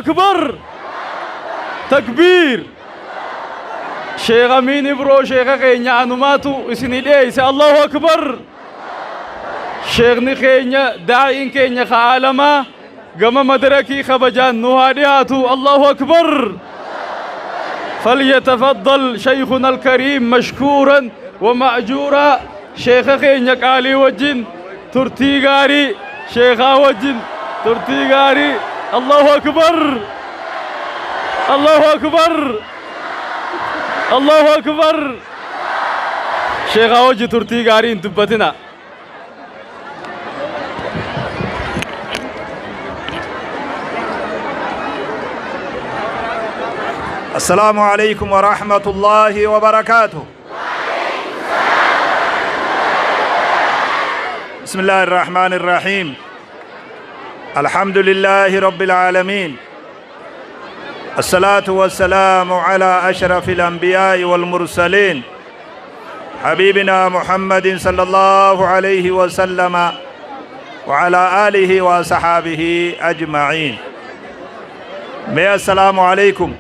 Akbar! Takbiir! Sheekh Amiin Ibroo sheekha keenya anumaatu isinii dhiyeesse. Allahu Akbar! Sheekhni keenya daa'iin keenya ka aalamaa gama madarakii kabajaan nu haa dhiyaatu. Allahu Akbar! فليتفضل شيخنا الكريم مشكورا ومأجورا شيخ keenya qaalii wajjin turtii gaarii sheekhaa wajjin turtii gaarii. Allahu Akbar! Allahu Akbar! Allahu Akbar! Sheekhaa wajji turtii gaarii hin dubbatina. السلام عليكم ورحمة الله وبركاته. بسم الله الرحمن الرحيم. الحمد لله رب العالمين. الصلاة والسلام على أشرف الأنبياء والمرسلين حبيبنا محمد صلى الله عليه وسلم وعلى آله وصحابه أجمعين. السلام عليكم.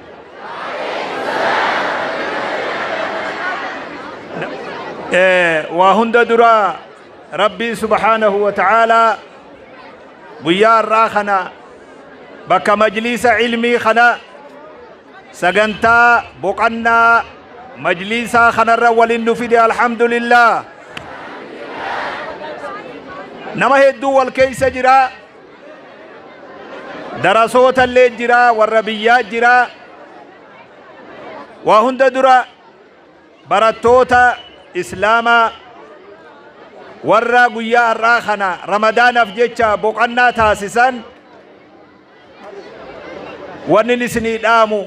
وهند درا ربي سبحانه وتعالى guyyaa har'aa kana bakka majliisa ilmii kana sagantaa boqannaa majliisaa kanarra waliin nu fide, alhamdulillah. Nama hedduu wal keessa jira, darasoota illee jira, warra biyyaa jira. Waa hunda dura barattoota islaamaa warra guyyaa har'aa kana ramadaanaaf jecha boqannaa taasisan, wanni isinii dhaamu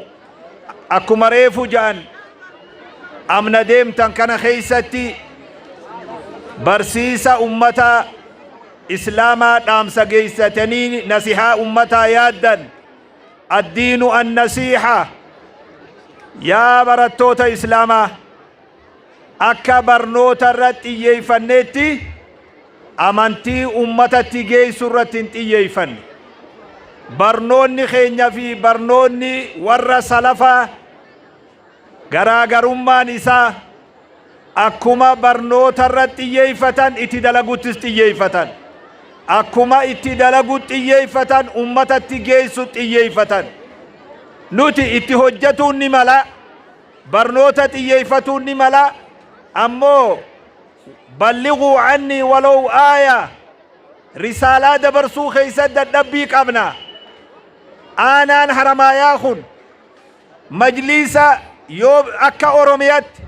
akkuma reefu ja'an, amna deemtan kana keessatti barsiisa ummata islaamaa dhaamsa geessatanii nasihaa ummataa yaaddan. Addiinu annasiiha. Yaa barattoota islaamaa, akka barnoota irratti xiyyeeffanneetti amantii ummatatti geessu irratti hin xiyyeeffanne. Barnoonni keenya fi barnoonni warra salafaa garaagarummaan isaa akkuma barnoota irratti xiyyeeffatan itti dalaguttis xiyyeeffatan. Akkuma itti dalagu xiyyeeffatan ummatatti geessu xiyyeeffatan. Nuti itti hojjetuun ni mala, barnoota xiyyeeffatuun ni mala, ammoo ballighuu annii walow aaya, risaalaa dabarsuu keessatti dadhabbii qabna. Aanaan Haramaayaa kun majliisa yoo akka Oromiyaatti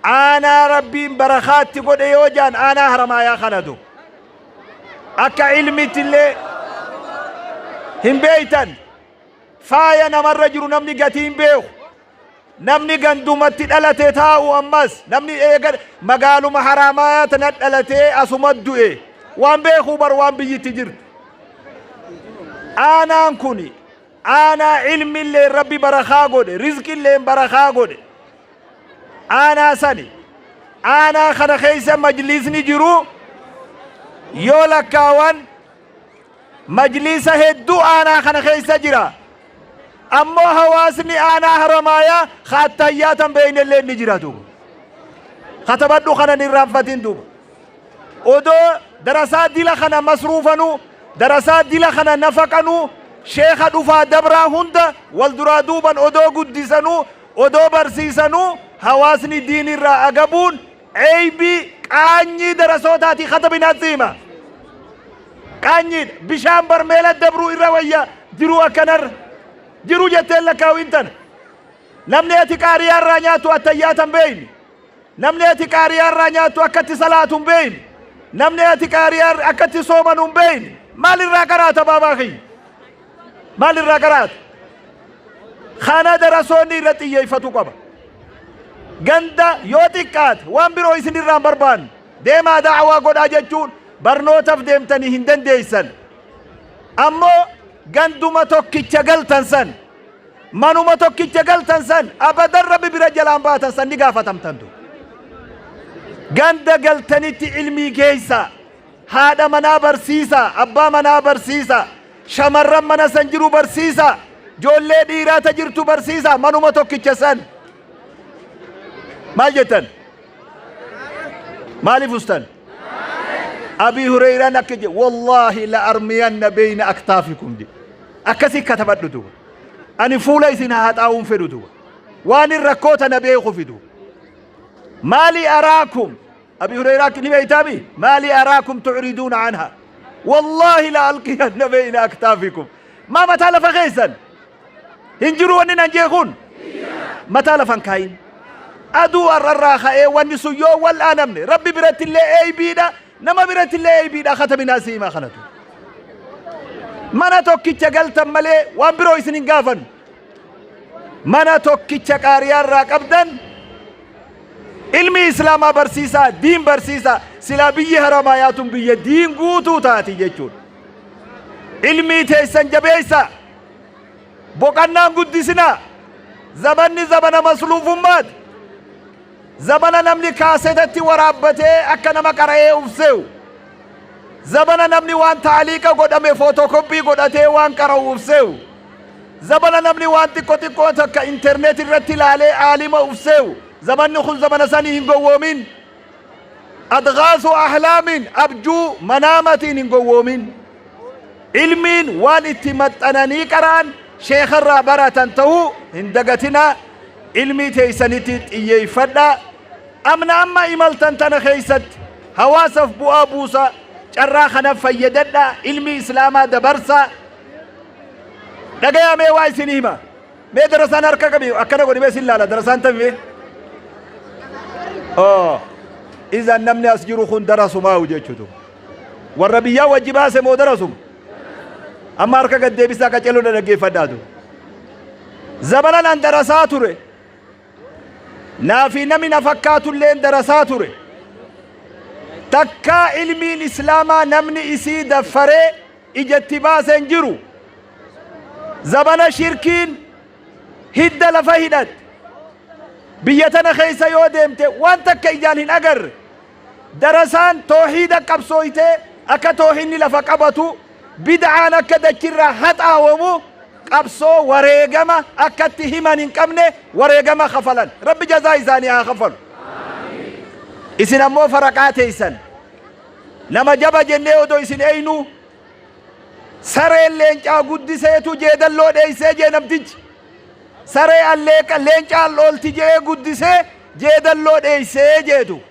aanaa Rabbiin barakaatti godhe yoo jaan, aanaa Haramaayaa kanatu akka ilmitti illee hin beeytan. Faaya namarra jiru namni gatii hin beeku. Namni gandumatti dhalate taa'u, ammas namni eega magaaluma Haramaayaa tana dhalatee asuma du'e waan beekuu bar waan biyyitti jirtu. Aanaan kun aanaa ilmillee Rabbi barakaa godhe, rizqillee barakaa godhe. Aanaa sani, aanaa kana keessa majlisni jiru yoo lakkaawan majlisa hedduu aanaa kana keessa jira. Ammoo hawaasni aanaa Haramaayaa kaattayyaa tan beeynellee ni jira duuba. Katabadhu kana hin irraanfatin duuba. Odoo darasaa dila kana masruufanuu, darasaa dila kana nafaqanuu, sheeka dhufaa dabraa hunda wal duraa duuban odoo guddisanuu, odoo barsiisanuu, hawaasni diinirraa agabuun eeybii qaanyii darasootaatii katabinaatti hima. Qaanyiidha. Bishaan barmeela dabruu irra wayya jiruu akkanarra. Jiru jetteen lakkaawin tana. Namni ati qaariyaa irraa nyaattu attayyaatan beeyni. Namni ati qaariyaa irraa nyaattu akkatti salaatu hin beeyni. Namni ati qaariyaa akkatti soomanu hin beeyni. Maal irraa qaraata, baabaa kiyya? Maal irraa qaraata? Kana darasoonni irra xiyyeeffatu qaba. Ganda yoo xiqqaate waan biroo isin irraa hin barbaannu. Deemaa da'awaa godhaa jechuun barnootaaf deemtanii hin dandeessan. Ammoo ganduma tokkicha galtan san, manuma tokkicha galtan san, abadan Rabbi bira jalaan baatan san ni gaafatamtantu. Ganda galtanitti ilmii geessaa. Haadha manaa barsiisaa, abbaa manaa barsiisaa. Shamarran mana san jiru barsiisaa. Ijoollee dhiiraa ta jirtu barsiisaa. Manuma tokkicha san. Maal jettan? Maaliif ustan? Abii Hureyraan akka jedhe wallaahi la armiyanna beeyna aktaafikum jedhe. Akkasii katabadhu duuba. Ani fuula isin haa haxaa'uun fedhu duuba. Waan hin rakkoo tana beeku fidu. Maali araakum? Abii Hureyraa ni beeytaami? Maali araakum tucriduuna anha? Wallaahi la alqiyanna beeyna aktaafikum. Maa mataa lafa keessan? Hin jiru wanni nan jee kun? Mataa lafan kaayin. Aduu har'arraa ka'ee wanni sun yoo wal'aanamne rabbi biratti illee eeybiidha nama biratti illee eeybiidha katabinaa si himaa kanatu. Mana tokkicha galtan malee waan biroo isin hin gaafannu. Mana tokkicha qaariyaarraa qabdan ilmi islaamaa barsiisaa diin barsiisaa silaa biyyi haramaayaa tun biyya diin guutuu taati jechuudha. Ilmii teessan jabeessaa. Boqannaan guddisinaa. Zabanni zabana masluufummaati. Zabana namni kaasetatti waraabbatee akka nama qara'ee ufseewu. Zabana namni waan taaliiqa godhame footokoppii godhatee waan qara'u ufseewu. Zabana namni waan xiqqo xiqqoo takka internet irratti ilaalee aalima ufseewu. Zabanni kun zabana sanii hin gowwoomin. Adghaasu ahlaamin abjuu manaamatiin hin gowwoomin. Ilmiin waan itti maxxananii qara'an sheekharraa baratan ta'uu hin dagatinaa. Ilmii teessanitti xiyyeeffadhaa. Amna amma imaltan tana keessatti hawaasaf bu'aa buusaa. Carraa kana fayyadadhaa. Ilmii islaamaa dabarsaa. Dhagayaa mee waa isin hima. Mee darasaan harka qabi akkana godhi mee sin laala darasaan tami mee. Oh, izan namni as jiru kun darasumaahu jechuutu. Warra biyyaa wajji baase moo darasuma? Amma harka gad deebisaa qaceeloo dhaggeeffadhaatu. Zabanan an darasaa ture. Naafi nami na fakkaatulleen darasaa ture. Takkaa ilmiin islaamaa namni isii daffaree ijatti baase hin jiru. Zabana shirkiin hidda lafa hidhatte. Biyya tana keessa yoo deemte waan takka ijaan hin agarre. Darasaan toohiida qabsooytee akka toohinni lafa qabatu, bid'aan akka dachirraa haxaawamu qabsoo wareegama akkatti himan hin qabne wareegama kafalan. Rabbi jazaa isaanii haa kafalu. Isin ammoo faraqaa teessan. Nama jaba jennee odoo isin eeynuu sareen leencaa guddiseetu jeedalloo dheeysee jee namtichi. Saree alleeqa leencaan dhoolti je'ee guddisee jeedalloo dheeysee jeetu.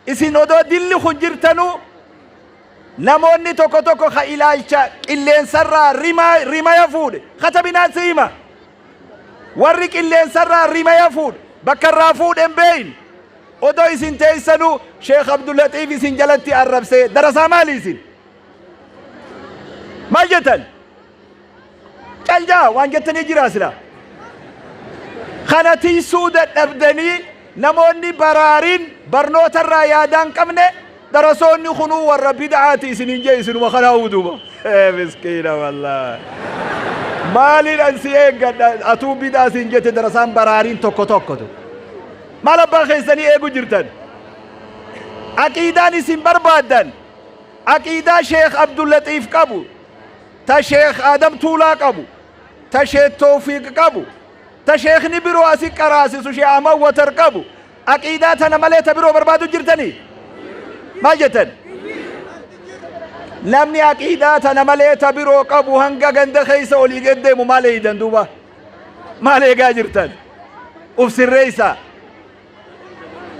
Isin odoo dilli kun jirtanuu namoonni tokko tokko ka ilaalcha qilleensarraa rimaya fuudhe katabinaan si hima. Warri qilleensarraa rimaya fuudhe bakka irraa fuudhe hin beeyne. Odoo isin teessanuu Sheekh Abdulaxiif isin jalatti arrabsee darasaa maali isin? Maal jettan? Caljaa waan jettanii jiraa sila. Kana tiysuu dadhabdanii namoonni baraariin barnootarraa yaadaan qabne darasoonni kunuu warra bid'aati isiniin jee isinuma kanaa duuba. Miskiina wallaahi. Maaliin an si eeggadha atuu bid'aa siin jette darasaan baraariin tokko tokkotu. Maal abbaa keessanii eegu jirtan? Aqiidaan isin barbaaddan aqiidaa Sheekh Abdullaxiif qabu ta Sheekh Aadam Tuulaa qabu, ta Sheekh Toofiiq qabu, ta Sheekhni biroo asi qaraasisu Sheekh Ahmad Watar qabu, aqiidaa tana malee ta biroo barbaadu jirtanii? Maal jettan? Namni aqiidaa tana malee ta biroo qabu hanga ganda keessa olii gad deemu maal eeydan duuba? Maal eegaa jirtan? Uf sirreessaa.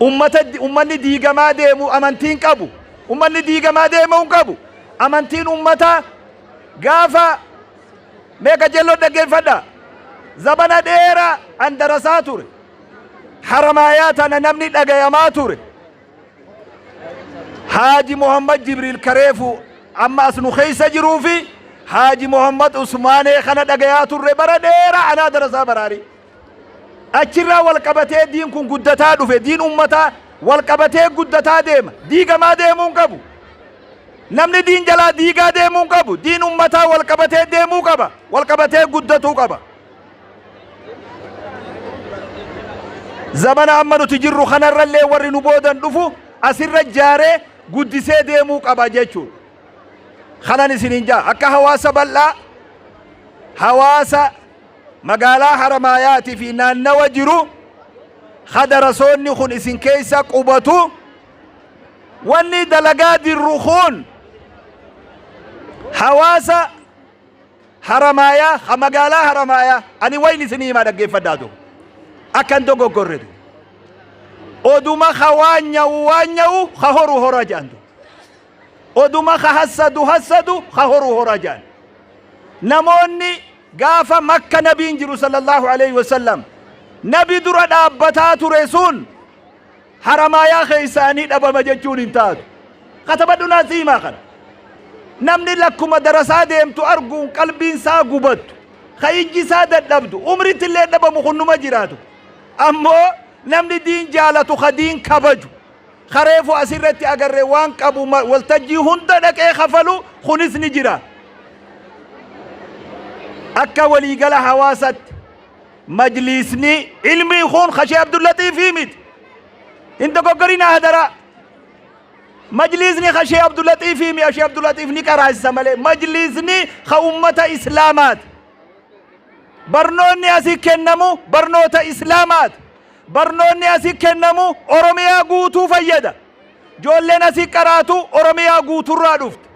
Ummata ummanni diigamaa deemu amantiin qabu. Ummanni diigamaa deemuu hin qabu. Amantiin ummataa gaafa mee qajeelloo dhaggeeffadha. Zabana dheeraa an darasaa ture. Haramaayaa tana namni dhagayamaa ture. Haaji Muhammad Jibriil Kareefu amma as nu keessa jiruu fi Haaji Muhammad Usmaanee kana dhagayaa turre bara dheeraa anaa darasaa baraarii. Achirraa wal qabatee diin kun guddataa dhufe. Diin ummataa wal qabatee guddataa deema. Diigamaa deemuu hin qabu. Namni diin jalaa diigaa deemuu hin qabu. Diin ummataa wal qabatee deemuu qaba. Wal qabatee guddatuu qaba. Zamana amma nuti jirru kanarrallee warri nu boodan dhufu asirra jaaree guddisee deemuu qaba jechuudha. Kanan isiniin jaa akka hawaasa bal'aa, hawaasa magaalaa Haramaayaatii fi naannawa jiru, ka darasoonni kun isin keessa qubatu, wanni dalagaa dirru kun hawaasa Haramaayaa, ka magaalaa Haramaayaa, ani wayin isinii himaa dhaggeeffadhaa du akka hin dogoggorre du. Oduma ka waan nya'u waan nya'u, ka horu hora jedhan du. Oduma ka hassadu hassadu, ka horu hora jedhan. Namoonni gaafa Makka nabiin jiru sallallahu alaihi wasallam nabi dura dhaabbataa ture sun Haramaayaa keessaanii dhabama jechuun hin taatu. Katabadhu naa si himaa kana. Namni lakkuma darasaa deemtu arguun qalbiin isaa gubattu, ka ijji isaa dadhabdu, umritti illee dhabamu kun numa jiraatu. Ammoo namni diin jaalatu, ka diin kabaju, ka reefu asirratti agarre waan qabu waltajjii hunda dhaqee kafalu kunis ni jira. Akka waliigala hawaasatti Majliisni ilmii kun ka Sheekh Abdullaxiifii miti. Hin dogoggorinaa hadaraa. Majliisni ka Sheekh Abdullaxiifii mi'a, Sheekh Abdullaxiif ni qaraasisa malee. Majliisni ka ummata Islaamaati. Barnoonni asii kennamu barnoota Islaamaati. Barnoonni asii kennamu Oromiyaa guutuu fayyada. Ijoolleen asii qaraatu Oromiyaa guuturraa dhufte.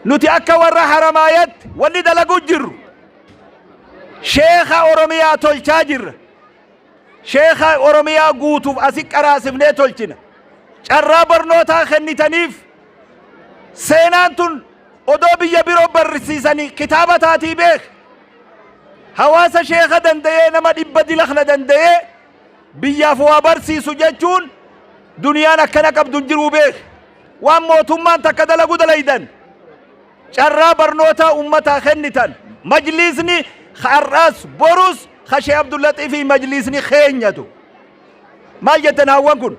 Nuti akka warra Haramaayatti wanni dalagu jirru Sheekha Oromiyaa tolchaa jirra. Sheekha Oromiyaa guutuuf asi qaraasifnee tolchina. Carraa barnootaa kennitaniif seenaan tun odoo biyya biroo barsiisanii kitaaba taatii beek. Hawaasa sheekha danda'ee nama dhibba dilakna danda'ee biyyaaf waa barsiisu jechuun duniyaan akkana qabdu hin jiruu beek. Waan mootummaan takka dalagu dalaydan. Carraa barnootaa ummataa kennitan. Majliisni har'aas borus ka Sheekh Abdullaxiifii majliisni keenyatu. Maal jettan haawwan kun?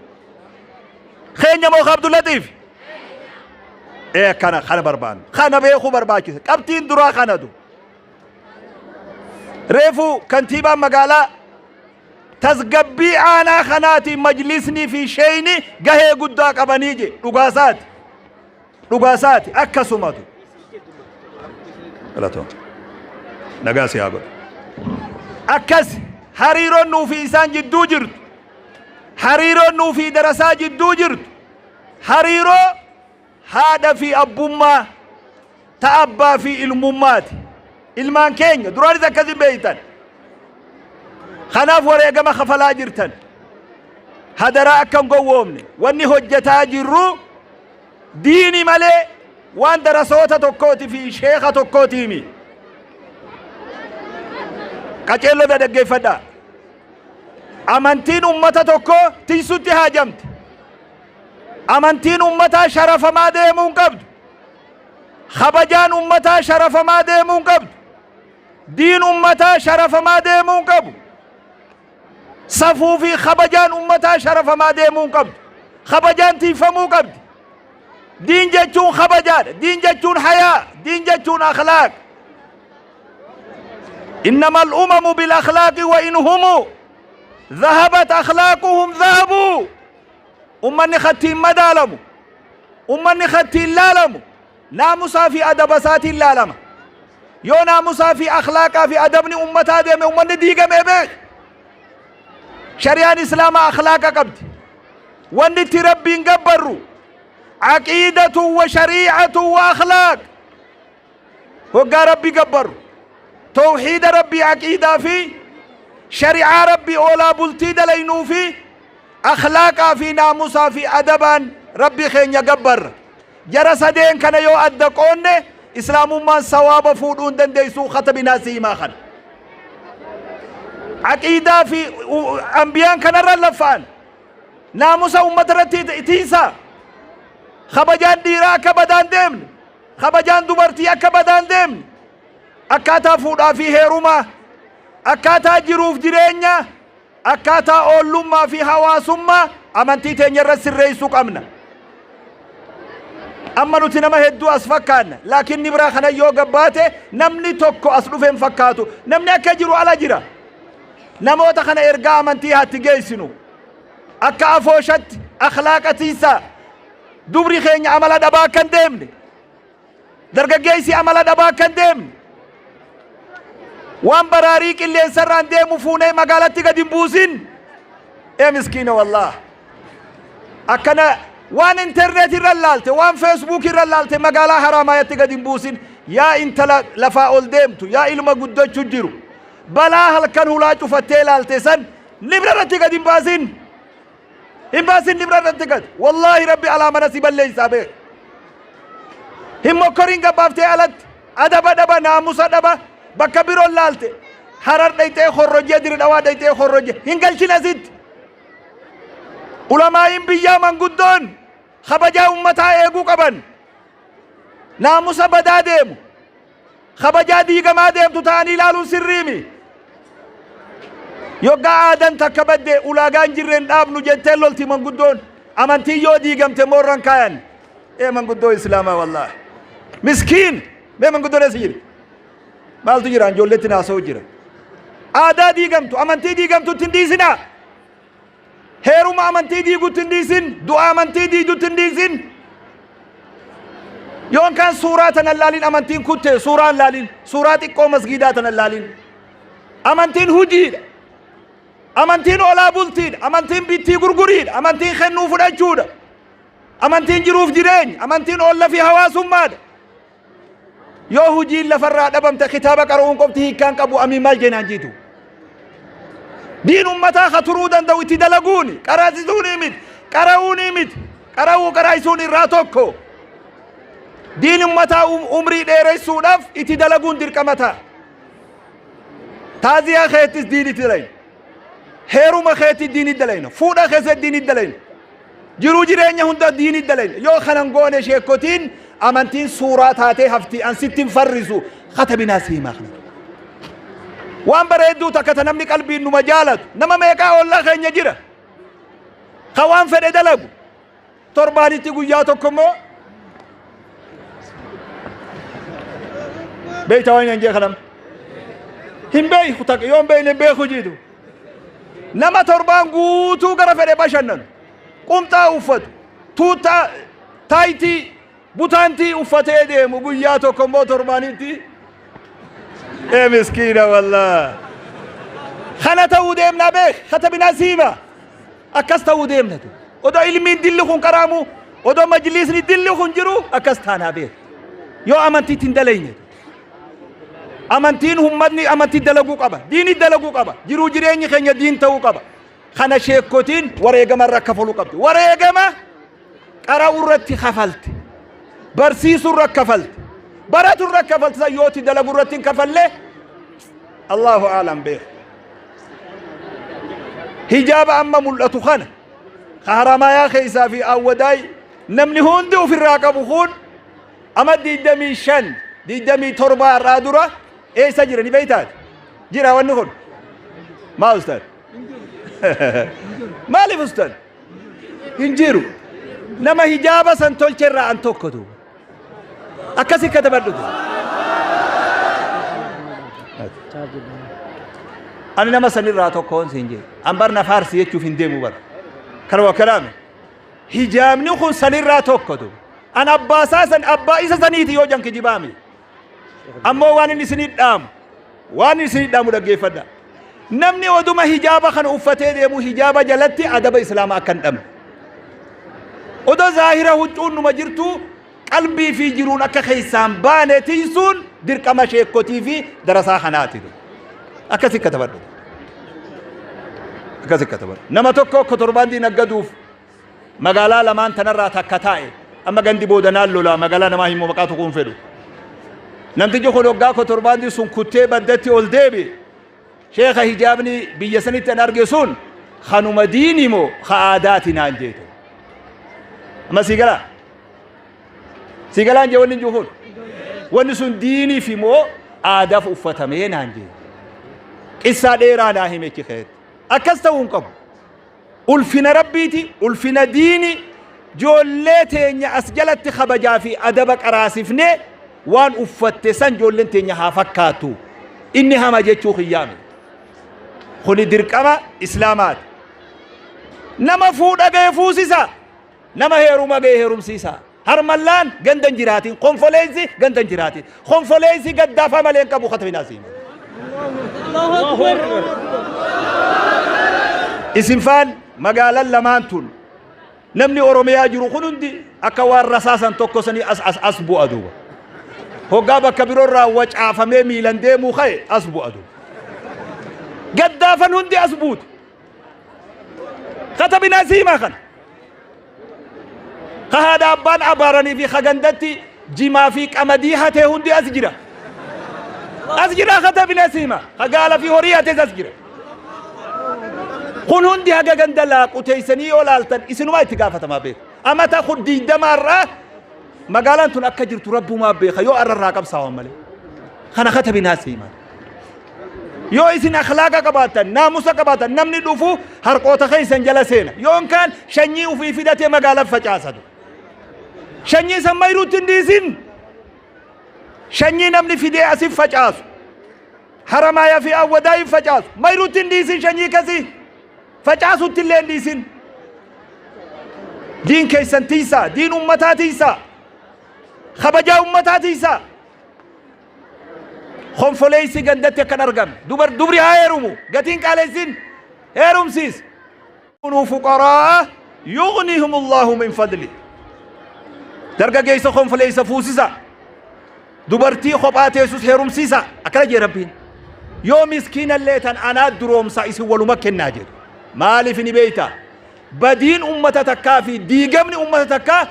Keenya moo ka Abdullaxiif? Ee akkana kana barbaannu. Kana beekuu barbaachisa. Qabxiin duraa kanatu. Reefu kantiibaan magaalaa tasgabbii aanaa kanaatiin majliisnii fi sheeyni gahee guddaa qabanii je dhugaasaati. Dhugaa isaati akkasumatu. Galatoom. Nagaa si haa godhu. Akkas hariiroon nuu fi isaan jidduu jirtu. Hariiroon nuu fi darasaa jidduu jirtu. Hariiroo haadha fi abbummaa, ta abbaa fi ilmummaati. Ilmaan keenya duraanis akkas hin beektan. Kanaaf wareegama kafalaa jirtan. Hadaraa akka hin gowwoomne wanni hojjetaa jirru Diini malee waan darasoota tokkooti fi sheeka tokkootiimi. Qaceelloo na dhaggeeffadhaa. Amantiin ummata tokkoo tiysutti haajamti. Amantiin ummataa sharafamaa deemuu hin qabdu. Kabajaan ummataa sharafamaa deemuu hin qabdu. Diin ummataa sharafamaa deemuu hin qabu. Safuu fi kabajaan ummataa sharafamaa deemuu hin qabdu. Kabajaan tiifamuu qabdi. Diin jechuun kabajaadha. Diin jechuun hayaa. Diin jechuun akhlaaq. Innama al-umamu bil akhlaaqi wa in humu dhahabat akhlaaquhum dhahabuu. Ummanni kattiin madaalamu. Ummanni kattiin laalamu. Naamusaa fi adaba isaatiin laalama. Yoo naamusaa fi akhlaaqaa fi adabni ummataa deeme ummanni diigamee beek. Shari'aan Islaamaa akhlaaqa qabdi. Wanni itti Rabbiin gabbarru aqiidatu wa shari'atu wa akhlaaq. Hoggaa Rabbi gabbarru tawhiida Rabbii aqiidaa fi shari'aa Rabbii oolaa bultii dalaynuu fi akhlaaqaa fi naamusaa fi adabaan Rabbii keenya gabbarra. Jara sadeen kana yoo adda qoonne Islaamummaan sawaaba fuudhuu hin dandeessuu katabinaa si himaa kana. Aqiidaa fi ambiyaan kanarra laffa'an. Naamusa ummata irratti tiisaa. Kabajaan dhiiraa akka badaan deemne. Kabajaan dubartii akka badaan deemne. Akkaataa fuudhaa fi heerumaa. Akkaataa jiruuf jireenyaa. Akkaataa oollummaa fi hawaasummaa amantii teenya irra sirreessuu qabna. Amma nuti nama hedduu as fakkaanna. Laakiin ni biraa kana yoo gabbaate namni tokko as dhufe hin fakkaatu. Namni akka jiru ala jira. Namoota kana ergaa amantii haatti geessinu. Akka afooshatti akhlaaqa tiisaa. Dubri keenya amala dhabaa akka hin deemne. Dargaggeessi amala dhabaa akka hin deemne. Waan baraarii qilleensarraan deemu fuunee magaalatti gadi hin buusin. Ee miskiina wallaah. Akkana waan internet irra laalte, waan Facebook irra laalte magaalaa Haraamaayatti gadi hin buusin. Yaa intala lafaa ol deemtu, yaa ilma guddachuu jiru. Balaa halkan hulaa cufattee laalte san libra irratti gadi hin baasin. Hin baasin libra irratti gad. Wallaahi Rabbi alaa mana si balleessaa beek. Hin mokkorin gabbaaftee alatti. Adaba dhaba, naamusa dhaba, bakka biroon laalte. Harar dhayxee horrojjee, Diridhawaa dhayxee horrojjee. Hin galchin asitti. Ulamaa'iin biyyaa manguddoon kabajaa ummataa eeguu qaban. Naamusa badaa deemu. Kabajaa diigamaa deemtu ta'anii ilaaluun sirriimi. Yoggaa aadan takka badde ulaagaa hin jirre hin dhaabnu jettee lolti manguddoon. Amantiin yoo diigamte moorran kaayan. Ee manguddoo Islaamaa wallaahi. Miskiin! Mee manguddoon eessa jirti? Maaltu jira? Ijoolleetti naasa'u jira. Aadaa diigamtu, amantii diigamtu itti hin dhiisinaa. Heeruma amantii diigutti hin dhiisin, du'a amantii diidutti hin dhiisin. Yoon kaan suuraa tana laalin amantiin kutte suuraa hin laalin, suuraa xiqqoo masgiidaa tana laalin. Amantiin hujiidha. Amantiin olaa bultiidha. Amantiin bittii gurguriidha. Amantiin kennuu fudhachuudha. Amantiin jiruuf jireenya. Amantiin olla fi hawaasummaadha. Yoo hujiin lafarraa dhabamte kitaaba qara'uun qofti hiikkaan qabu amii maal jenaan jiitu. Diin ummataa ka turuu danda'u itti dalaguuni qaraasisuunii miti qara'uunii miti qara'uu qaraayisuun irraa tokko. Diin ummataa umrii dheeressuudhaaf itti dalaguun dirqama ta'a. Taaziyaa keettis diin itti dalayna. Heeruma keetti diin itti dalayna. Fuudha keessatti diin itti dalayna. Jiruu jireenya hunda diini dalayna. Yoo kanan goone sheekkotiin amantiin suuraa taatee hafti an sitti hin farrisu katabinaa si himaa kana. Waan bareedduu takka ta namni qalbiin numa jaalatu nama meeqaa ollaa keenya jira. Ka waan fedhe dalagu torbaanitti guyyaa tokko immoo beektaa waan hin jee kanam. Hin beeku takka yoo hin beekne hin beeku jiitu. Nama torbaan guutuu gara fedhe bashannanu, qumxaa uffatu, tuuttaa, taayitii, butaantii uffatee deemu guyyaa tokko immoo torbaanitti ee miskiina wallaa. Kana ta'uu deemnaa beek, katabinaa siima. Akkas ta'uu deemna tu. Odoo ilmiin dilli kun qaraamu, odoo majliisni dilli kun jiru akkas taanaa beek. Yoo amantiitti hin dalayne. Amantiin ummatni amantii dalaguu qaba. Diini dalaguu qaba. Jiruu jireenyi keenya diin ta'uu qaba. Kana sheekkotiin wareegama irra kafaluu qabdi. Wareegama qara'uu irratti kafalte. Barsiisuu irra kafalte. Baratu irra kafalte san yooti dalaguu irratti hin kafalle Allahu aalam beeku. Hijaaba amma mul'atu kana ka haramaayaa keessaa fi awwadaay namni hundi ofirraa qabu kun Ama 25, 27 har'aa dura eessa jira ni beektaati? Jira wanni kun? Maa ustaad? Maaliif ustaad? Hin jiru. Nama hijaaba san tolche irraa an tokko duuba. Akkasi katabadhutu. Ani nama sanirraa tokkoon siin jedhe. An bar na faarsi jechuuf hin deemu bar. Kanuma kalaame. Hijaabni kun sanirraa tokko duuba. An abbaa isaa san abbaa isa saniiti yoo jan kijibaami. Ammoo waan inni isinii dhaamu waan inni isinii dhaamu dhaggeeffadha. Namni oduma hijaaba kana uffatee deemu hijaaba jalatti adaba islaamaa akka hin dhabne. Odoo zaahira huccuun numa jirtu qalbii fi jiruun akka keessaan baane tiysuun dirqama sheekkotii fi darasaa kanaati. Akkasi katabadhu. Akkasi katabadhu. Nama tokko kotorbaandii naggaduuf Magaalaa lamaan tanarraa takka taa'e. Amma gandi boodanaan lolaa magaalaa namaa himu maqaa tuquu hin fedhu. Namtichi kun hoggaa kotorbaandii sun kuttee baddatti ol deebi'e. Sheekha hijaabni biyya sanitti an arge sun kanuma diini moo ka aadaati naan jeetu. Amma sii galaa? Sii galaan jee wanni hin jiru kun? Wanni sun diiniif moo aadaaf uffatamee naan jee. Qissaa dheeraa naa hime achi keessatti. Akkas ta'uu hin qabu. Ulfina Rabbiiti, ulfina diini, joollee teenya as jalatti kabajaa fi adaba qaraasifnee waan uffatte san joolleen teenya haa fakkaattu. Inni hama jechuu kiyyaa miti. Kuni dirqama Islaamaati. Nama fuudha ga'e fuusisa. Nama heeruma ga'e heerumsiisa. Harmallaan ganda hin jiraatin. Konfoleessi ganda hin jiraatin. Konfoleessi gaddaafaa malee hin qabu katabinaa siima. Isin faan magaalaan lamaan tun namni Oromiyaa jiru kun hundi akka waan rasaasan tokko sanii as as as bu'a duuba. Hoggaa bakka biroorraa wacaafamee miilan deemuu ka'e as bu'a duuba. Gaddaafan hundi as buuti. Katabinaa siimaa kana. Ka haadha abbaan abaaranii fi ka gandatti jimaa fi qamadii hatee hundi as jira. As jira katabinaa siimaa. Ka gaala fi horii hatees as jira. Kun hundi haga ganda laaqu teessanii yoo laaltan isinumaa itti gaafatamaa beeka. Amata kun digdamaarraa magaalaan tun akka jirtu rabbumaa beeka yoo arrarraa qabsaawan malee. Kana katabinaa siimaa. Yoo isin akhlaaqa qabaattan, naamusa qabaattan, namni dhufu harqoota keessan jala seena. Yoon kaan shanyii ufii fidatee magaalaa facaasatu. Shanyii san mayruutti hin dhiisin. Shanyii namni fidee asif facaasu. Haramaaya fi awwadaa hin facaasu. Mayruutti hin dhiisin shanyii kasii. Facaasutti illee hin dhiisin. Diin keessan tiisaa, diin ummataa tiisaa, kabajaa ummataa tiisaa. Konfoleessi gandatti akkan argame. Dubar dubri haa heerumu. Gatiin qaaleessin heerumsiis. Kunuu fuqaraa yughnihumullahu min fadli. Dargaggeessa konfoleessa fuusisa. Dubartii kophaa teessus heerumsiisa. Akkana jee Rabbiin. Yoo miskiinallee tan anaa duroomsa isin waluma kennaa jedhu. Maaliif ni beeyta? Badiin ummata takkaa fi diigamni ummata takkaa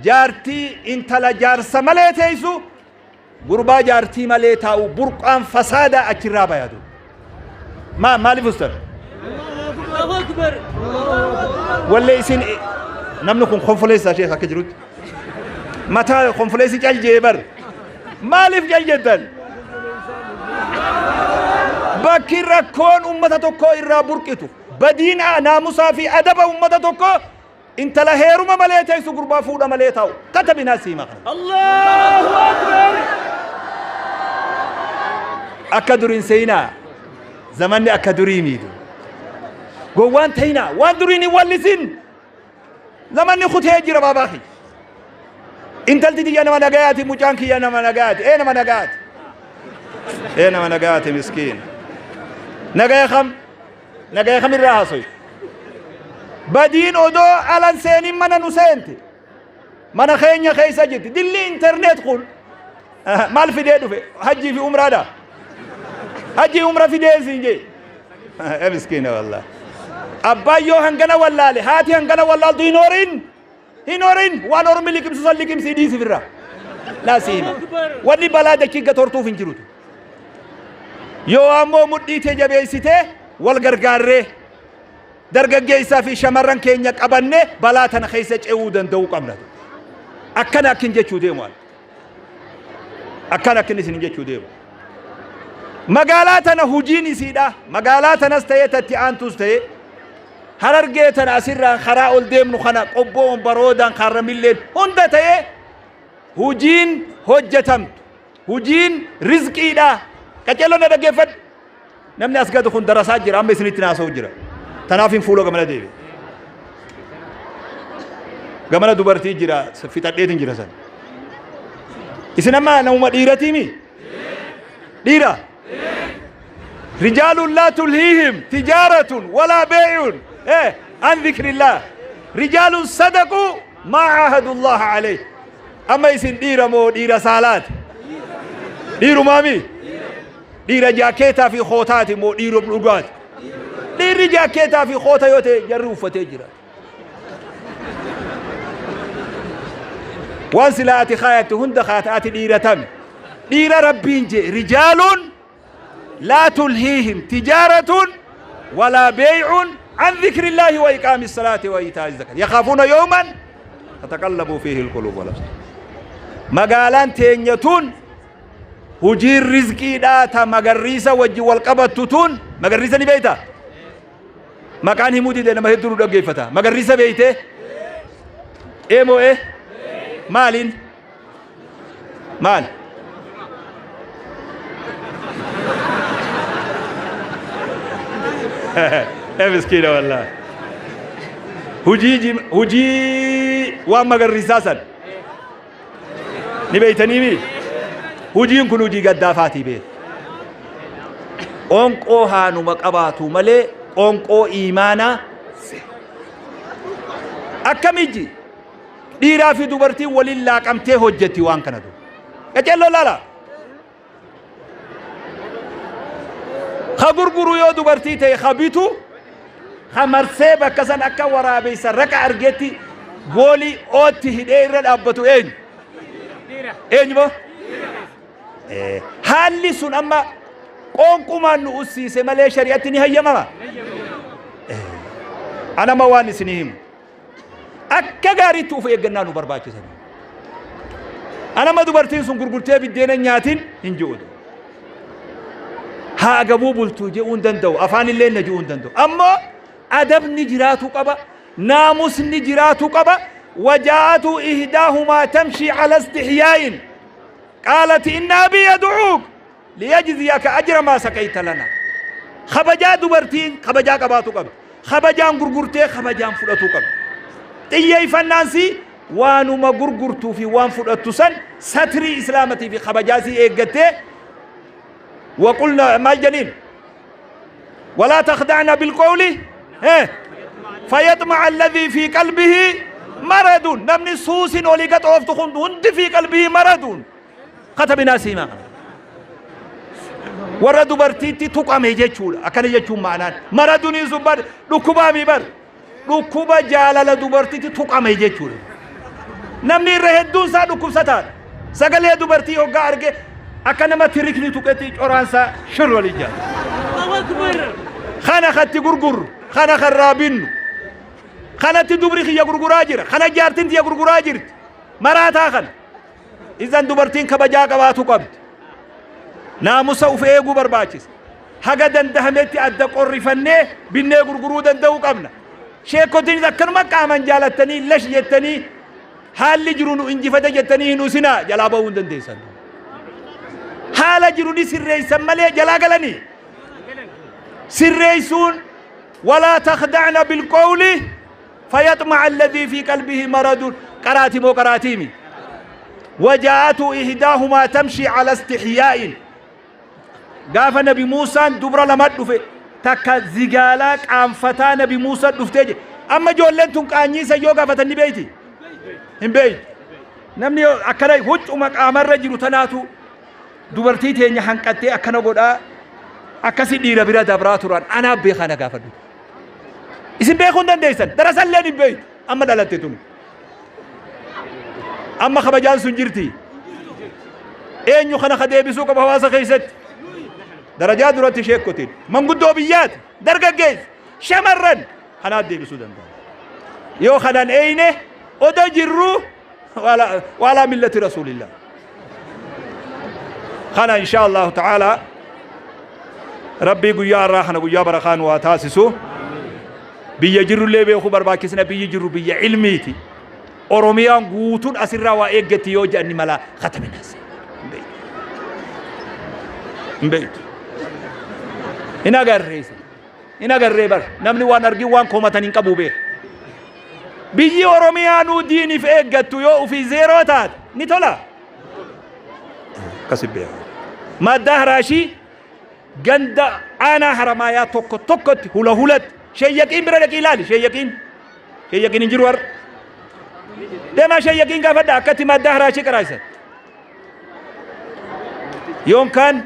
Jaartii intala jaarsa malee teessu gurbaa jaartii malee taa'u burqaan fasaadaa achirraa bayatu. Maa maaliif ustan? Wallee isin namni kun konfoleessaa sheekh akka jirutti. Mataa konfoleessi cal jee bar. Maaliif cal jettan? Bakki rakkoon ummata tokkoo irraa burqitu badiin naamusaa fi adaba ummata tokkoo Intala heeruma malee teessu gurbaa fuudha malee taa'u. Katabinaa siima kana. Allahu Akbar. Akka duriin seenaa. Zamanni akka durii miidu. Gowwaan ta'inaa waan duriin hin wallisin. Zamanni kutee jira baabaa kiyya. Intalti tiyya nama nagayaati mucaan kiyya nama nagayaati. Ee nama nagayaati. Ee nama nagayaati miskiin. Nagaya kam? Nagaya kamirraa haasoy? Badiin odoo alan seenin mana nu seente. Mana keenya keessa jirti. Dilli internet kun maal fidee dhufe? Hajjii fi umraadha. Hajjii umra fidee siin jee. Ee miskiina wallah. Abbaan yoo hangana wallaale haati hangana wallaaltu hin horin. Hin horin waan ormi liqimsu san liqimsii dhiisi firra. Laa si hima. Wanni balaa dachii gatortuuf hin jirutu. Yoo ammoo mudhii tee jabeessitee wal gargaarree dargaggeessaa fi shamarran keenya qabannee balaa tana keessa ce'uu danda'uu qabna. Akkana akkin jechuu deemu ani. Akkana akkin isin jechuu deemu. Magaalaa tana hujiin isiidha. Magaalaa tanas ta'ee tatti aantus ta'ee Harargee tana asirraan karaa ol deemnu kana qobboon baroodaan kaarramilleen hunda ta'ee hujiin hojjetamtu. Hujiin rizqiidha. Qaceelloo na dhaggeeffadhu. Namni as gadu kun darasaa jira amma isinitti naasa'u jira. Tanaaf hin fuula gamana deebi. Gamana dubartii jira fixadheetin jira san. Isin amma namuma dhiiratiimi? Dhiira. Rijaalun laa tulhiihim tijaaratun walaa beey'un an dhikrillah. Rijaalun sadaquu maa caahadullaha alayh. Amma isin dhiira moo dhiira saalaati? Dhiirumaami? Dhiira jaakeetaa fi kootaati moo dhiira dhugaati? Dhiirri jaakeetaa fi koota yoo ta'e jarri uffatee jira. Waan silaa ati kaayattu hunda kaata ati dhiira tami. Dhiira Rabbiin jee rijaaluun laa tulhiihim tijaaratun walaa beey'uun an dhikrillaahi wa iqaami salaati wa iitaa'i zakaat. Yakaafuuna yawman tataqallabu fiihi alquluub wal absaar. Magaalaan teenya tun hujiin rizqiidhaa ta magarriisa wajji wal qabattu tun magarriisa ni beeyta? Maqaan himuu dide nama hedduu nu dhaggeeffata. Magarriisa beeytee? Ee moo ee? Maaliin? Maal? Ee miskiina wallaahi. Hujii waan magarriisaa san. Ni beeytaniimi? Hujiin kun hujii gaddaafaatii beeku. Qoonqoo haanuma qabaatu malee qoonqoo iimaanaa akkamijji dhiiraa fi dubartiin waliin laaqamtee hojjetti waan kana du. Qaceelloo laala. Ka gurguru yoo dubartii ta'e ka bitu ka marsee bakka san akka waraabessa raqa argetti goolii ootti hidhee irra dhaabbatu eenyu? Eenyu moo? Haalli sun amma qoonqumaan nu ussiise malee shari'atti ni hayyamama. Anama waan isinii himu. Akka gaariitti of eeggannaa nu barbaachisa. Anama dubartiin sun gurgurtee biddeena nyaatin hin ji'u. Haa agabuu bultuu je'uu hin danda'u. Afaan illee na je'uu hin danda'u. Ammoo adabni jiraatu qaba. Naamusni jiraatu qaba. Wajaa'atu ihdaahumaa tamshii ala istihyaa'in. Qaalati inna abii yad'uuk liyajziyaka ajra maa saqayta lana. Kabajaa dubartiin kabajaa qabaatu qabdi. Kabajaan gurgurtee kabajaan fudhatuu qabdi. Xiyyeeffannaan sii waanuma gurgurtuu fi waan fudhattu san satrii islaamatii fi kabajaa sii eeggattee waqulna maal jedhiin walaa takhda'na bilqawli fayaxma'a alladhii fi qalbihi maradun namni suusin olii gad ooftu kun hundi fi qalbihi maradun katabinaa siimaa kana warra dubartiitti tuqame jechuudha akkana jechuun ma'anaan maraduniin sun bar dhukkubaamii bar dhukkuba jaalala dubartiitti tuqame jechuudha namni irra hedduun isaa dhukkubsataadha sagalee dubartii hoggaa arge akka nama tirikni tuqetti coraansaa shir walii jaala kana katti gurgurru kana kan raabinnu kanatti dubri kiyya gurguraa jira kana jaartin tiyya gurguraa jirti maraataa kana Izan dubartiin kabajaa qabaatu qabdi. Naamusa uf eeguu barbaachisa. Haga dandahametti adda qorrifannee binnee gurguruu danda'uu qabna. Sheekkotiinis akkanuma qaaman jaalattanii lash jettanii haalli jiru nu injifate jettanii hin usinaa jalaa ba'uu hin dandeessan. Haala jiru ni sirreessan malee jalaa galanii. Sirreessuun walaa takhda'na bilqawli fayaxma'a alladhii fi qalbihi maradun qaraati moo qaraatiimi wajaa'atu ihdaahumaa tamshii ala istihyaa'in gaafa nabi Muusaan dubra lama dhufe takka zigaalaa qaanfataa nabi Muusaa dhuftee jedhe amma ijoolleen tun qaanyiisa yoo gaafatan ni beeyti hin beeytu namni akkana huccuma qaamarra jiru tanaatu dubartii teenya hanqattee akkana godhaa akkasi dhiira bira dabraa turan anaa beekaa na gaafadhu Isin beekuu hin dandeessan. Darasalleen hin beektu. Amma dhalatte tun. Amma kabajaan sun jirti. Eenyu kana ka deebisuu qaba hawaasa keessatti? Darajaa duratti sheekkotiin. Manguddoo biyyaati. Dargaggeessi. Shamarran. Kanaaf deebisuu danda'a. Yoo kanaan eeyne oda jirru waalaa millati rasuulillah. Kana insha Allahu ta'ala Rabbii guyyaa har'aa kana guyyaa barakaa nu haa taasisu. Biyya jirrullee beekuu barbaachisna biyyi jirru biyya ilmiiti. Oromiyaan guutuun asirraa waa eeggatti yoo jedhan mala kataminaas. Hin beektu. Hin agarree isin. Hin agarree bar. Namni waan argin waan komatan hin qabu beeka. Biyyi Oromiyaa nuu diiniif eeggattu yoo ofii zeeroo taate ni tola. Akkasi beeka. Maaddaa haraashii ganda aanaa haramaayaa tokko tokkotti hula hulatti sheeyyaqiin bira dhaqii ilaali sheeyyaqiin. Sheeyyaqiin hin jiru har'a. Deemaa sheeyyaqiin gaafadha akkatti maaddaa haraashii qaraasan. Yookaan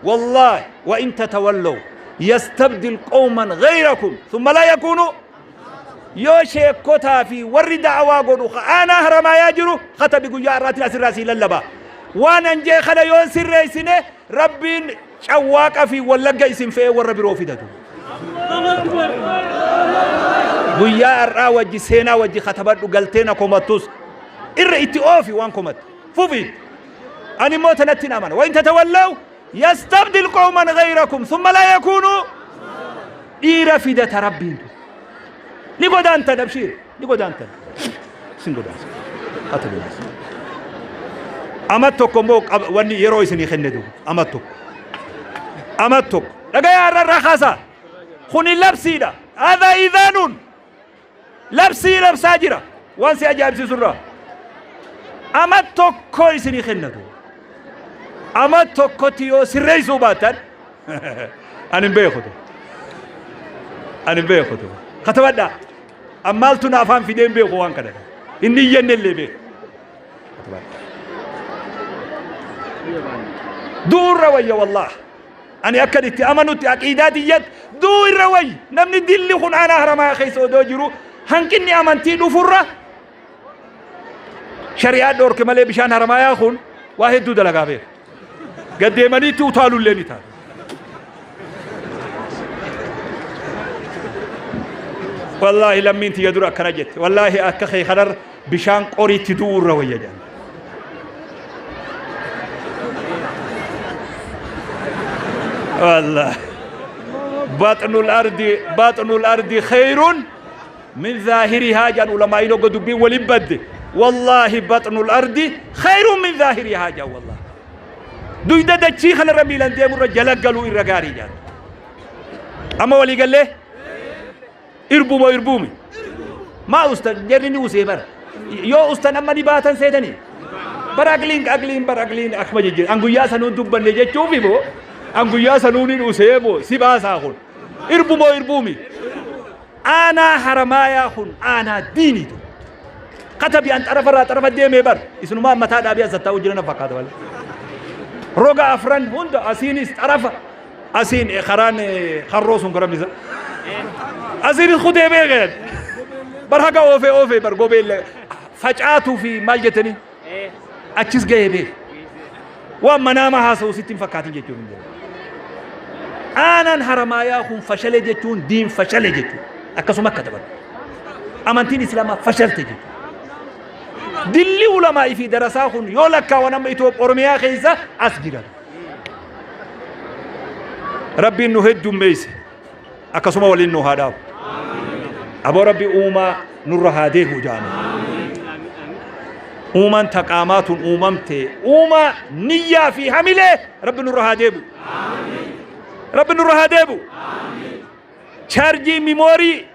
wallaahi wa in tatawallaw yastabdil qawman ghayrakum thumma laa yakuunu yoo sheekkotaa fi warri da'awaa godhu ka aanaa haramaayaa jiru katabi guyyaa har'aatiin asirraa sii lallaba. Waan an jee kana yoo hin sirreessine rabbiin cawwaaqa fi wallagga isin fe'ee warra biroo fidatu. Guyyaa har'aa wajji seenaa wajji katabadhu galtee na komattus irra itti oofi waan komatte fufi. Ani immoo tanatti hin amana. Wa in tatawallaw yastabdil qawman ghayrakum thumma laa yakuunuu dhiira fidata rabbiin ni godaantan abshiir ni godaantan isin godaansa ata godaansa amat tokko immoo wanni yeroo isinii kenne duuba amat tokko amat tokko dhagayaa irra irraa kaasaa kuni labsiidha hadha idaanuun labsii labsaa jira waan si ajaa'ibsiisu irraa Ama tokko isinii kennatu. Ama tokkotti yoo sirreessuu baattan ani hin beeku. Ani hin beeku. Katabadhaa. Ammaaltu na afaan fidee hin beeku waan kana. Inni iyyanne illee beeku. Du'urra wayya wallaah. Ani akkan itti amanutti aqiidaa tiyyatti du'u irra wayya. Namni dilli kun aanaa Haramayaa keessa odoo jiru hanqinni amantii dhufurra shari'aa dhoorke malee bishaan Haramayaa kun waa hedduu dalagaa beeka. Gad deemanii itti utaalullee ni taata. Wallaahi lammiin tiyya dura akkana jette. Wallaahi akka kee kanarra bishaan qoriitti du'uu irra wayya jedhan. Wallaahi. Baxnul ardi baxnul ardi khayrun min zaahirihaa jedhan ulamaa'iin hogga dubbiin waliin badde. Wallaahi baxnul ardi khayrun min zaahirihaa jedhan wallaahi. Duyda dachii kanarra miilan deemurra jala galuu irra gaarii jedhan. Amma walii gallee? Irbuu moo irbuumi? Maa ustan jarri ni usee bara. Yoo ustan amma ni baatan seetanii. Bara aqliin aqliin bara aqliin akkuma jijjiira. An guyyaa sanuun dubbanne jechuufi moo an guyyaa sanuun hin usee moo si baasaa kun. Irbu moo irbuumi? Aanaa Haramaayaa kun aanaa diiniitu. Katabi an xarafa irraa xarafa deemee bar isinumaa mataa dhaabee as tattaa'uu jiran fakkaata malee. Roga afran hunda asiinis xarafa asiin karaan harroo sun karaa misa. Asiinis kutee beekeen. Bar haga oofee oofee bar gobeelle facaatuu fi maal jettanii achis gahee beek. Waan manaama haasa'u sitti hin fakkaatin jechuun hin jiru. Aanaan Haramaayaa kun fashale jechuun diin fashale jechuudha. Akkasuma akka taphatu. Amantiin Islaamaa fashalte jechuudha. Dilli ulamaa'ii fi darasaa kun yoo lakkaawan amma Itoophiyaa Oromiyaa keessa as jiran. Rabbiin nu heddummeesse. Akkasuma waliin nu haa dhaabu. Aboo Rabbi uumaa nurra haa deebi'u jaame. Uumaan taqaamaa tun uumamte uumaa niyyaa fi hamilee Rabbi nurra haa deebi'u. Rabbi nurra haa deebi'u. Chaarjii mimoorii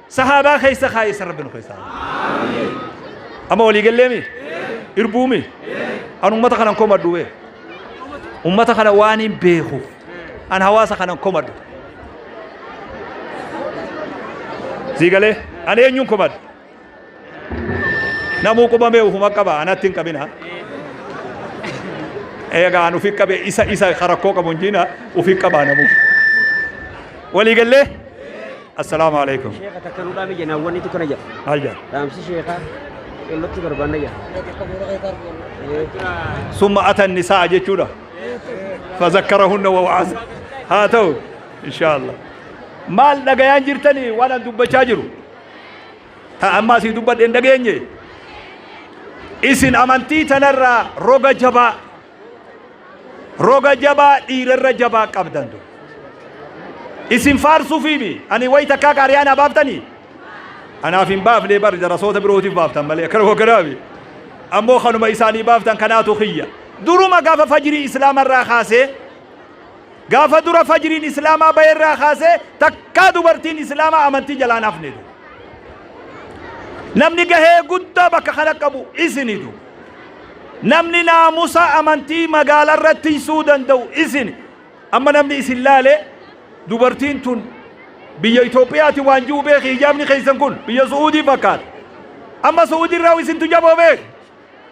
sahaabaa keessa kaa'e san Rabbi nu keessa haa Amma walii galleemi? Irbuumi? An ummata kanan komadhu bee. Ummata kana waan hin beekuuf. An hawaasa kanan komadhu. Sii galee? An eenyuun komadhu? Namuu qubamee ufuma qaba anatti hin qabina. Eegaa an ufi qabe isa isa rakkoo qabu hin jiina ufi qabaa namuu. Walii gallee? Assalaamu alaikum. Sheekha takka nu dhaami jenna wanni tokko na jedha. Maal jedha? Dhaamsi sheekhaa qillootti barbaanna jedha. Summa ata nisaa jechuudha. Fazakkarahunna wa wa'aza. Haa ta'u inshaallah. Maal dhagayaan jirtanii waan an dubbachaa jiru? Ta amma asii dubbadhe hin dhageenye. Isin amantii tanarraa roga jabaa roga jabaa dhiirarra jabaa qabdan ture. Isin faarsuufiimi ani wayi takkaa qaariyaa naa baaftanii? Anaaf hin baafne bar darasoota birootiif baaftan malee akkana hogganaafi. Ammoo kanuma isaanii baaftan kanaatu kiyya. Duruma gaafa fajrii islaamarraa kaasee Gaafa dura fajriin islaamaa bahe irraa kaasee takkaa dubartiin islaamaa amantii jalaan hafne. Namni gahee guddaa bakka kana qabu isinitu. Namni naamusa amantii magaalaa irratti tiksuu danda'u isin. Amma namni isin laale dubartiin tun biyya Itoophiyaati waan jiru beeki hijaabni keessan kun biyya Su'uudii fakkaata. Amma Su'uudii irraa isintu jaboo beeki.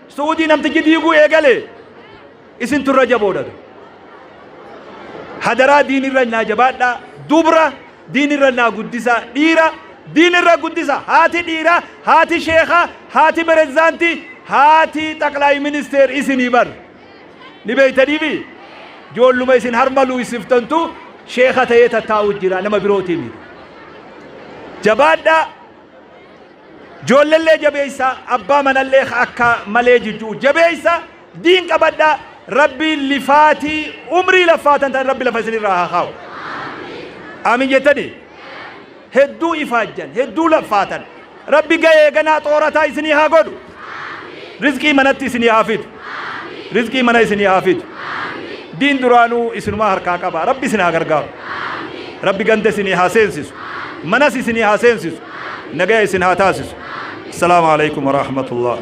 Su'uudii namtichi diiguu eegale isintu irra jaboodha. Hadaraa diinirra naa jabaadhaa dubra diinirra naa guddisaa dhiira diinirra guddisa haati dhiiraa haati sheekaa haati berezaantii haati xaqlaay ministeer isinii bar ni beeytaniifi joolluma isin harma luuysiftantu sheeka ta'ee tattaa'u jira nama birootii miti jabaadhaa. Joollellee jabeeysa, abbaa manallee ka akka malee jijju'u jabeeysa, diin qabadha, Rabbiin lifaatii umrii laffaatan tan Rabbi lafa isinirraa haa kaawu. Aamin jettanii? Hedduu ifaajjan, hedduu laffaatan. Rabbi gahee ganaa xoorataa isinii haa godhu. Rizqii manatti isinii haa fidu. Rizqii mana isinii haa fidu. Diin duraanuu isinumaa harkaa qaba. Rabbi isin haa gargaaru. Rabbi ganda isinii haa seensisu. Manas isinii haa seensisu. Nagaya isin haa taasisu. Assalaamu alaikum warahmatullah.